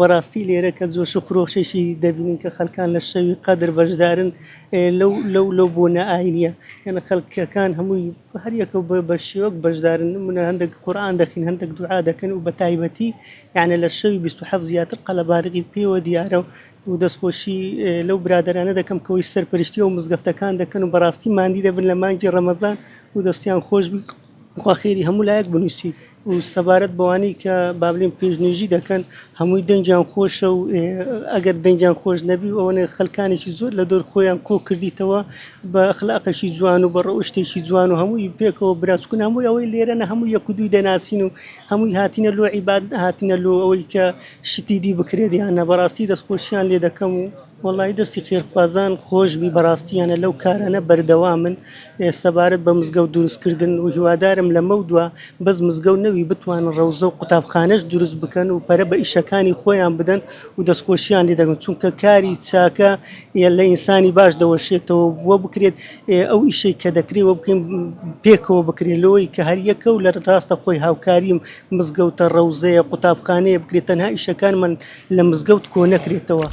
بەڕاستی لێرە کە جۆش و خرۆشێکی دەبینین کە خەلکان لە شەوی قەدر بەشدارن لەو لەو لەو بۆنە ئاینیە یعنی خەلکەکان هەمووی هەر یەکە و بە شێوەک بەشدارن نمونە هەندێک قورئان دەخین هەندێک دوعا دەکەن و بە تایبەتی یعنی لە شەوی 27 زیاتر قەلەبارغی پێوە دیارە و دەستخۆشی لەو برادەرانە دەکەم کەەوەی سەرپەرشتی و مزگەفتەکان دەکەن و بەڕاستی ماندی دەبن لە مانگی ڕەمەزان و دەستیان خۆش بی خوا خێری هەموو لایەک بنووسی و سەبارەت بەوانەی کە با بلێن پێشنوێژی دەکەن هەمووی دەنگیان خۆشە و ئەگەر دەنگیان خۆش نەبی و ئەوەنە خەلکانێکی زۆر لە دۆر خۆیان کۆ کردیتەوە بە ئەخلاقێکی جوان و بە ڕەوشتێکی جوان و هەمووی پێکەوە برا چکون هەمووی ئەوەی لێرەنە هەموو یەک و دووی دەناسین و هەمووی هاتینە لۆ عیباد هاتینە لۆ ئەوەی کە شتی دی بکرێت یان نە بەڕاستی دەستخۆشیان لێ دەکەم و وەڵایی دەستی خێرخوازان خۆشبی بەڕاستی یانە لەو کارانە بەردەوامن سەبارەت بە مزگەوت دروستکردن و هیوادارم لەمەودوا بەس مزگەوت نەوی بتوانن ڕەوزە و قوتابخانەش دروست بکەن و پەرە بە ئیشەکانی خۆیان بدەن و دەستخۆشیان لێ دەکەم چونکە کاری چاکە لە ئینسانی باش دەوەشێتەوە بۆ بکرێت ئەو ئیشەی کە دەکرێت وە بکەین پێکەوە بکرێت لەوەی کە هەر یەکە و لە ڕاستە خۆی هاوکاریم مزگەوتە ڕەوزەیە قوتابخانەیە بکرێت تەنها ئیشەکانمان لە مزگەوت کۆ نەکرێتەوە.